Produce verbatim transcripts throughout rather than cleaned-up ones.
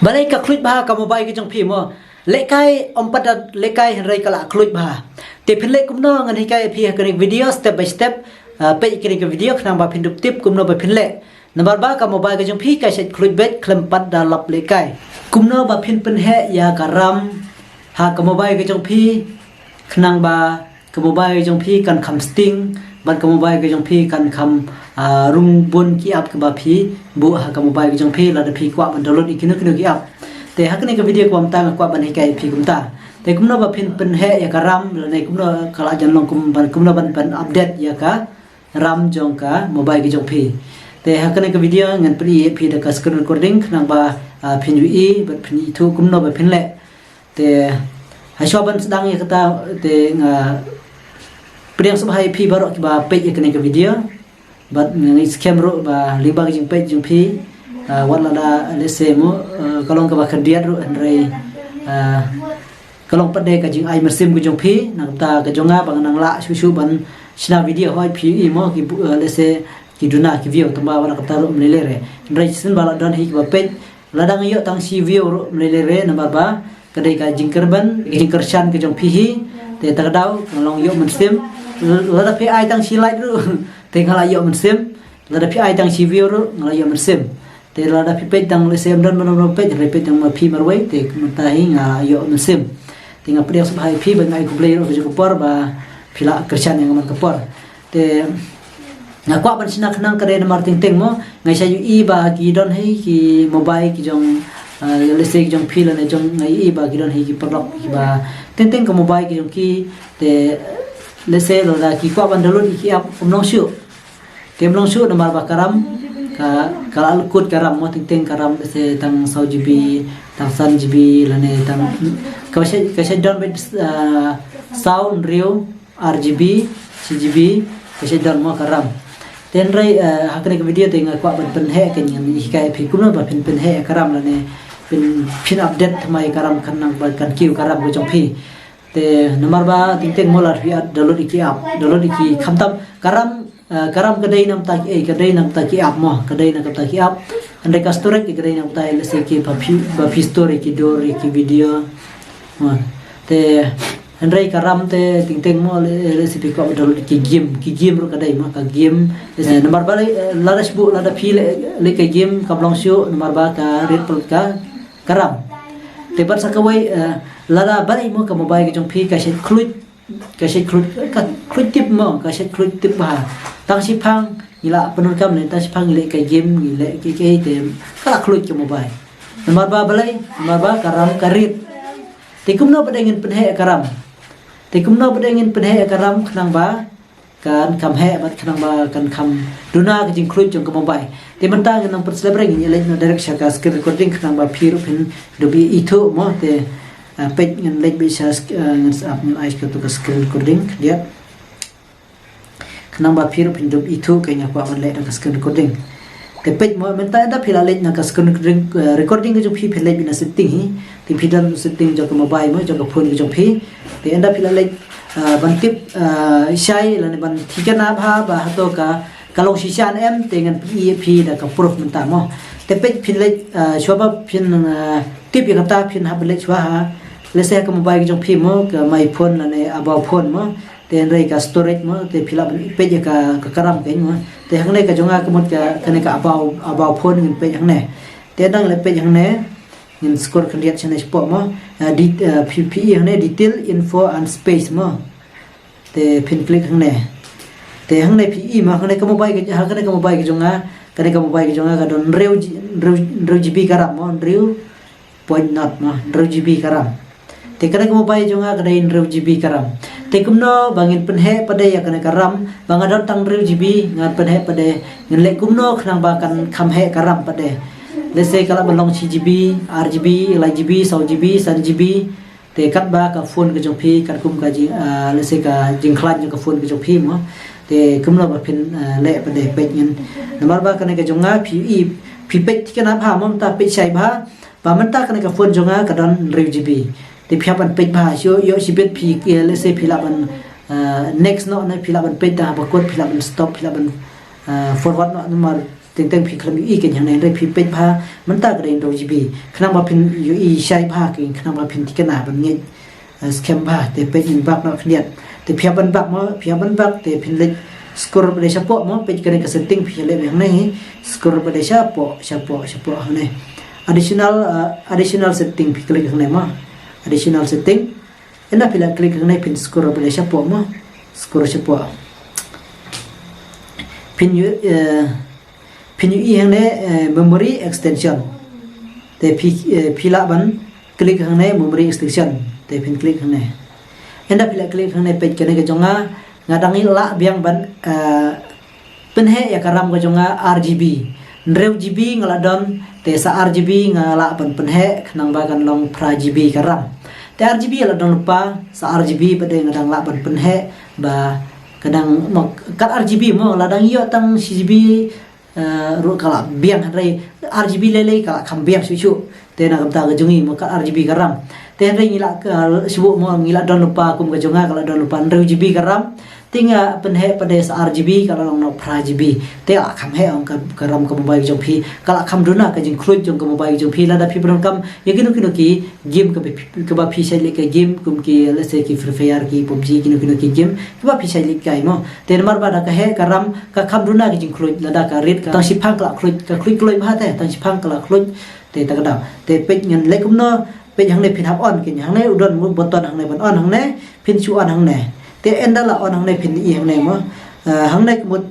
Balei ka khluit bha ka mobile ka jong phi mo? Lehkai ym pat da lehkai hynrei ka la khluit bha. Te phin leh kumno ngan hikai phi ha kane ka video step by step. Ah, peit kane ka video khnang ba phin dup tip kumno ba phin leh. Namar ba ka mobile ka jong phi ka shet khluit beit khlem pat da lap lehkai. Kumno ba phin pynheh ïa ka RAM ha ka mobile ka jong phi khnang ba ka mobile ka jong phi kan kham sting, bad ka mobile ka jong phi kan kham, ah, rung bun ki app kaba phi buh ha ka mobile ka jong phi, lada phi kwah ban download ïa kino kino ki app. Te ha kane ka video kaba mynta nga kwah ban hikai phi kumta. Te kumno ba phin pynheh ïa ka RAM, lane kumno ka la jan long kum ban, kumno ban, ban update ïa ka RAM jong ka mobile ka jong phi. Te ha kane ka video ngan pyni ïa phi da ka screen recording khnang ba, ah, phin ïohi bad phin ithuh kumno ba phin leh. Te ha shuwa ban sdang ïa kata te nga pdiang sngewbha ïa phi baroh kiba peit ïa kane ka video. Bad nga ngeit skhem ruh ba lyngba ka jingpeit jong phi, ah, wat lada lehse mo, ah, ka long kaba khyndiat ruh hynrei, ah, ka long pat de ka jingai mynsiem ka jong phi, na kata ka jong nga ba nga nang lah shuh shuh ban shna video hoi phi ïohi mo ki bu-, ah, lehse ki duna ki view tang ba wat la kata ruh mlele re. Hynrei shisien ba la don hi kiba peit, lada nga ïoh tang shi view ruh mlele re namar ba ka dei ka jingkyrmen, ka jingkyrshan ka jong phi hi. Te ta ka daw nga long ïoh mynsiem. Lada phi ai tang shi like ruh te nga la ïoh mynsiem. Lada phi ai tang shi view ruh nga la ïoh mynsiem. Te lada phi peit tang lehse ym don ban ym peit, hynrei peit tang ma phi marwei te mynta hi nga ïoh mynsiem. Te nga pdiang sngewbha ïa phi bad nga ai khublei ruh ka jong ka por ba phi la kyrshan ïa nga man ka por. Te nga kwah ban shna khnang ka dei namar teng teng mo, nga sa ïohi ba ki don hi ki mobile ki jong, ah, lehse ki jong phi lane jong nga ïohi ba ki don hi ki paralok kiba teng teng ka mobile ki jong ki, te lehse lada ki kwah ban download ïa ki app ym long shuh. Te ym long shuh namar ba ka RAM ka, ka la lyngkut ka RAM mo, teng teng ka RAM lehse tang saw GB, tang san GB lane tang ka sa, ka sa don beit, ah, saw, hynriew, ar GB, shi GB, ka shet don mo ka RAM. Te hynrei, eh, ha kane ka video te nga kwah ban pynheh, kan ngan hikai phi kumno ba phin pynheh ka RAM lane phin, phin update thymmai ka RAM khnang ba kan kiew ka RAM ka jong phi. Te namar ba teng teng mo lada phi download ïa ki app, download ïa ki khamtam ka RAM, eh, ka RAM ka dei na bynta ki, eh, ka dei na bynta ki app mo, ka dei na bynta ki app. Hynrei ka storage ka dei na bynta lehse ki ba phi, ba phi store ïa ki dur ïa ki video. Mo. Te hynrei ka RAM te teng teng mo le, lehse phi kwah ban download ki game, ki game ruh ka dei mo, ka game. Lehse namar ba lei, eh, lada shu, lada phi leh, leh ka game kam long shuh namar ba ka rit pynlut ka, ka RAM. Te bad sa kawei, eh, lada balei mo ka mobile ka jong phi ka shet khluit, ka shet khluit, ka khluit tip mo, ka shet khluit tip bha. Tang shiphang ngi la pyndonkam ne, tang shiphang ngi leh ka game, ngi leh kiei kiei te ka la khluit ka mobile. Namar ba balei, namar ba ka RAM ka rit. Te kumno pat de ngin pynheh ka RAM? Te kumno pat de ngin pynheh ka RAM khnang ba kan kham heh bad khnang ba kan kham duna ka jingkhluit jong ka mobile? Te mynta ngan nang pynslem re, ngan ïa leit noh direct sha ka screen recording khnang ba phi ruh phin dup ithuh mo. Te, ah, peit ngan leit beit sha sk-, ah, ngan sa ap ngan ai sha kato ka screen recording khyndiat. Khnang ba phi ruh phin dup ithuh, ka nga kwah ban leh da ka screen recording. Te peit mo, mynta ynda phi la leit na ka screen recording, eh, recording ka jong phi, phi leit na setting hi. Te phi don setting jong ka mobile mo, jong ka phone ka jong phi. Te ynda phi la leit, eh, ban tip, eh, shai lane ban thikna bha ba hato ka, ka long shisha ne em, te ngan pyni ïa phi da ka proof mynta mo. Te peit phin leit, eh, shuwa ba phin, eh, tip ïa kata phin hap leit shuwa ha, lehse ka mobile ka jong phi mo, ka My Phone lane About Phone mo. Te hynrei ka storage mo, te phi lah ban peit ïa ka, ka, ka RAM ka mo. Te hangne ka jong nga ka mut ka, kane ka About, About Phone, ngin peit hangne. Te dang leh peit hangne, ngin scroll khyndiat shane shapoh mo. Ah, di, ah, phi, phi ïohi hangne detail, info and space mo. Te phin click hangne. Te hangne phi ïohi mo, hangne ka mobile ka, ha kane ka mobile ka jong nga, kane ka mobile ka jong nga ka don hynriew G-, hynriew, hynriew GB ka RAM mo, hynriew point not mo, hynriew GB ka RAM. Te kane ka mobile jong nga ka dei hynriew GB ka RAM. Te kumno ba ngin pynheh pat de ïa kane ka RAM, ba nga don tang hynriew GB, ngan pynheh pat de, ngin leh kumno khnang ba kan kham heh ka RAM pat de. Lehse ka lah ban long shi GB, ar GB, lai GB, saw GB, san GB. Te katba ka phone ka jong phi, katkum ka jing, ah, lehse ka jingkhlaiñ jong ka phone ka jong phi mo. Te kumno ba phin, ah, leh pat de, peit ngin. Namar ba kane ka jong nga phi ïohi, phi peit thikna bha mo, mynta peit shai bha. Ba mynta kane ka phone jong nga ka don hynriew GB. Te phi hap ban peit bha, shu ïoh shibit phi, eh, lehse phi lah ban, eh, next noh ne, phi lah ban peit, tang haba kut phi lah ban stop, phi lah ban, eh, forward noh, namar Teng teng phi khlem ïohi kein hangne, hynrei phi peit bha mynta ka dei hynriew GB. Khnang ba phin ïohi shai bha kein, khnang ba phin thikna ban ngeit, eh, skhem bha. Te peit ngin bak noh khyndiat. Te phi hap ban bak mo, phi hap ban bak te phin leit scroll beit shapoh mo, peit kane ka setting phi leit hangne. Scroll beit shapoh, shapoh, shapoh hangne. Additional, eh, additional setting phi click hangne mo. Additional setting. Ynda phi la click hangne phin scroll beit shapoh mo. Scroll shapoh. Phin ïohi, eh, phin ïohi hangne, eh, memory extension. Te phi, eh, phi lah ban click hangne memory extension. Te phin click hangne. Ynda phi la click hangne peit kane ka jong nga, nga dang ïa lah biang ban, eh, pynheh ïa ka RAM ka jong nga ar GB. Hynriew GB nga la don, te sa ar GB nga lah ban pynheh, khnang ba kan long phra GB ka RAM. Te ar GB la don lypa, sa ar GB pat de nga dang lah ban pynheh, ba ka dang mo, kat ar GB mo, la dang ïoh tang shi GB, eh, ruh ka la biang, hynrei ar GB lei lei ka la kham biang shuh shuh. Te na ka bynta ka jong ngi mo kat ar GB ka RAM. Te hynrei ngi la, eh, shu mo ngi la don lypa kum ka jong nga ka la don lypa hynriew GB ka RAM. Te nga pynheh pat de sa ar GB ka la long noh phra GB. Te ka la kham heh ong ka, ka RAM ka mobile ka jong phi. Ka la kham duna ka jingkhluit jong ka mobile ka jong phi lada phi pyndonkam ïa kino kino ki game kaba phi, kaba phi shait leit kai game kum ki, let's say, ki Free Fire, ki PUBG, kino kino ki game kaba phi shait leit kai mo. Te namar ba da ka heh ka RAM ka kham duna ka jingkhluit, lada ka rit ka tang shiphang ka la khluit, ka khluit kloi bha te, tang shiphang ka la khluit. Te ta ka daw. Te peit ngan leh kumno, peit hangne phin hap on kein, hangne u don button hangne ban on hangne, phin shu on hangne. Te ynda la on hangne phin ïohi hangne mo. Eh, hangne ka mut,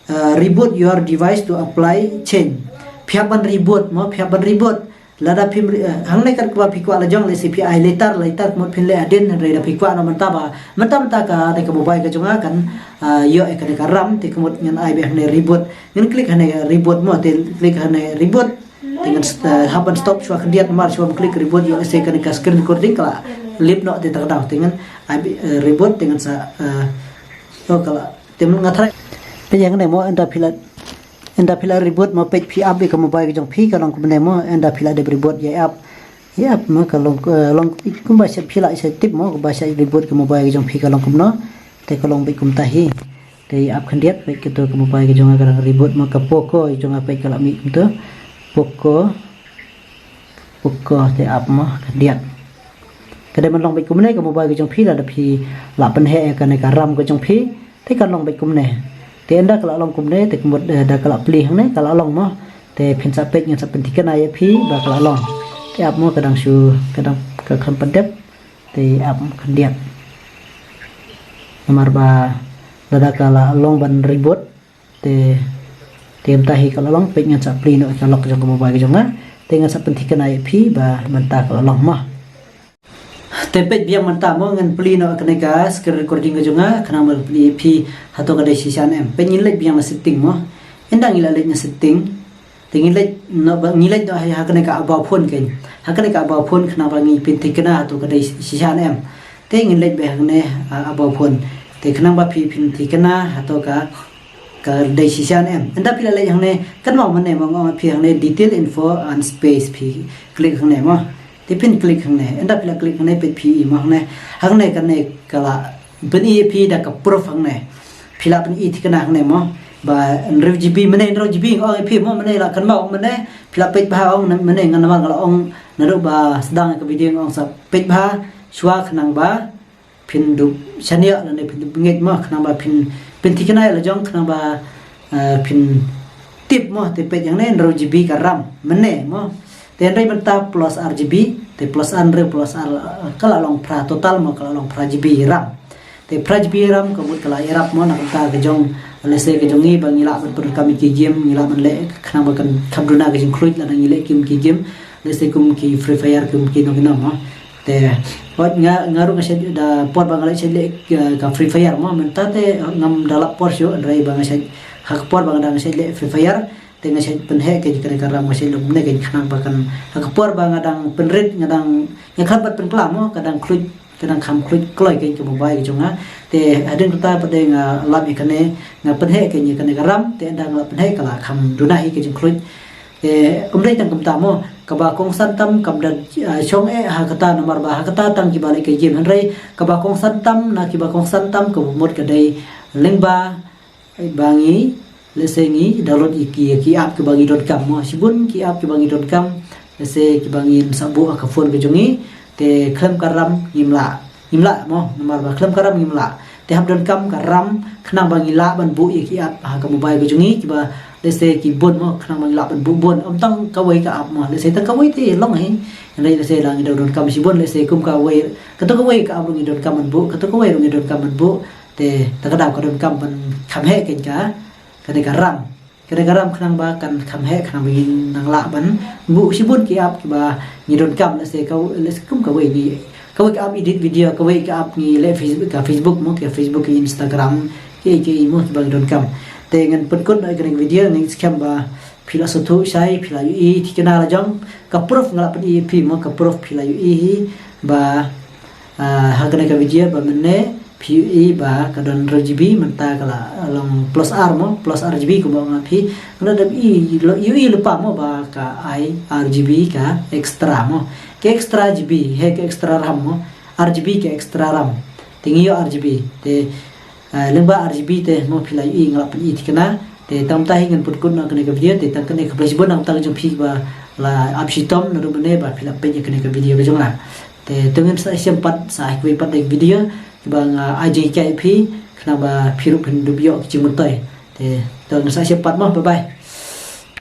eh, reboot your device to apply change. Phi hap ban reboot mo, phi hap ban reboot. Lada phim re-, eh, hangne kat kaba phi kwah la jong, let's say phi ai later, later ka mut phin leh hadien, hynrei da phi kwah noh mynta ba, mynta mynta ka, ka mobile ka jong nga kan, eh, ïoh ïa kane ka RAM, te ka mut ngan ai beit hangne reboot. Ngan click hangne reboot mo, te click hangne reboot. Te ngan st-, eh, hap ban stop shuwa khyndiat namar shuwa ban click reboot ïoh lehse kane ka screen recording ka la lip noh te ta ka daw. Te ngan ai beit, eh, reboot te ngan sa, eh, oh, ka la, te ngan nga try. Te ïa hangne mo ynda phi la, ynda phi la reboot mo peit phi ap ïa ka mobile ka jong phi ka long kumne mo, ynda phi la dep reboot ïa ap. Ïa ap mo ka long, eh, long kumba sha phi la sha tip mo kumba sha reboot ka mobile ka jong phi ka long kumno. Te ka long beit kumta hi. Te ap khyndiat beit kato ka mobile ka jong nga ka dang reboot mo ka Poco jong nga beit ka la mih kumto. Poco. Poco te ap mo khyndiat. Ka dei ban long beit kumne ka mobile ka jong phi lada phi la pynheh ïa kane ka RAM ka jong phi. Te kan long beit kumne. Te ynda ka la long kumne te ka mut, eh, da ka la plie hangne ka la long mo. Te phin sa peit ngan sa pynthikna ïa phi ba ka la long. Te ap mo ka dang shu, ka dang ka kham pyndep. Te ap khyndiat. Namar ba lada ka la long ban reboot. Te, te mynta hi ka la long, peit ngan sa plie noh ka lock jong ka mobile ka jong nga. Te ngan sa pynthikna ïa phi ba mynta ka la long mo. Te peit biang mynta mo ngan plie noh kane ka screen recording ka jong nga, khnang ba plie ïa phi hato ka dei shisha ne em. Peit ngin leit biang na setting mo. Ynda ngi la leit na setting. Te ngin leit noh ba, ngin leit noh ha, ha kane ka about phone kein. Ha kane ka about phone khnang ba ngi pynthikna hato ka dei shisha ne em. Te ngin leit beit hangne, ah, about phone. Te khnang ba phi pynthikna hato ka, ka dei shisha ne em. Ynda phi la leit hangne, kan wan mynne mo, nga ong phi hangne detail info and space phi click hangne mo. Te phin click hangne. Ynda phi la click hangne peit phi i mo hangne. Hangne kane ka la pyni ïa phi da ka proof hangne. Phi la pyni thikna hangne mo. Ba hynriew GB mynne hynriew GB nga ong ïa phi mo mynne la kan mo mynne. Phi la peit bha ong mynne ngan namar nga la ong naduh ba sdang ka video nga ong sa peit bha shuwa khnang ba phin dup shaniah lane phin dup ngeit mo khnang ba phin, phin thikna ïa la jong khnang ba, eh, phin tip mo te peit hangne hynriew GB ka RAM mynne mo. Te hynrei mynta plus ar GB, te plus ar hynriew plus ar, eh, ka la long phra total mo ka la long phra GB RAM. Te phra GB RAM ka mut ka la ïarap mo na ka bynta ka jong, lehse ka jong ngi ba ngi lah ban pyndonkam ïa ki game, ngi lah ban leh khnang ba kan kham duna ka jingkhluit lada ngi leh game ki game. Lehse kum ki Free Fire kum kino kino mo. Te hooid nga, nga ruh nga shait da por ba nga la shait leh, eh, ka Free Fire mo mynta te ngam da lap por shuh hynrei ba nga shait ha ka por ba nga dang shait leh Free Fire. Te nga shait pynheh kein kane ka RAM nga shait lum ne kein khnang ba kan ha ka por ba nga dang pynrit nga dang nga khlem pat pynkhlaiñ mo ka dang khluit ka dang kham khluit kloi kein ka mobile ka jong nga. Te hadien kata pat de nga lap ïa kane nga pynheh kein ïa kane ka RAM te ynda nga la pynheh ka la kham duna hi ka jingkhluit. Te um dei tang kumta mo kaba kongsan tam kam da, ah, shong eh ha kata namar ba ha kata tang kiba leh ka game hynrei kaba kongsan tam na kiba kongsan tam ka mut ka dei lyngba ba ngi Lehse ngi download ïa ki, ki app kiba ngi donkam mo. Shibun ki app kiba ngi donkam, lehse kiba ngin sa buh ha ka phone ka jong ngi, te khlem ka RAM ngim lah. Ngim lah mo, namar ba khlem ka RAM ngim lah. Te hap donkam ka RAM khnang ba ngi lah ban buh ïa ki app ha ka mobile ka jong ngi, kiba lehse ki bun mo, khnang ba ngi lah ban buh bun. Ym tang kawei ka app mo, lehse tang kawei te long hi. Hynrei lehse la ngi donkam shibun, lehse kum kawei, kato kawei ka app ruh ngi donkam ban buh, kato kawei ruh ngi donkam ban buh. Te ta ka daw ka donkam ban kham heh kein ka, kane ka RAM. Kane ka RAM khnang ba kan kham heh, khnang ba ngin nang lah ban buh shibun ki app kiba ngi donkam, lehse ka, lehse kum kawei ngi, kawei ka app edit video, kawei ka app ngi leh Facebook, ka Facebook mo, ka Facebook, ka Instagram, ki, ki mo kiba ngi donkam. Te ngan pynkut ïa kane ka video, ngan skhem ba phi la sngewthuh shai, phi la ïohi thikna la jong. Ka proof nga la pyni ïa phi mo, ka proof phi la ïohi hi ba, ah, ha kane ka video ba mynne phi ïohi ba ka don ar GB, mynta ka la long plus ar mo, plus ar GB kumba nga phi. Nga la dep ïohi, ïohi lypa mo ba ka ai ar GB ka extra mo. Ka extra GB, he ka extra RAM mo. Ar GB ka extra RAM. Te ngi ïoh ar GB. Te, ah, lyngba ar GB te mo phi la ïohi, nga la pyni thikna. Te tang mynta hi ngan pynkut noh kane ka video, te tang kane khublei shibun na ka bynta jong phi ba la ap shitom naduh mynne ba phi la peit ïa kane ka video ka jong nga. Te to ngin sa ïashem pat sa ha kawei pat de ka video, kiba nga ai jinghikai ïa phi, khnang ba phi ruh phin dup ïoh ki jingmyntoi. Te to ngin sa ïashem pat mo, bye bye.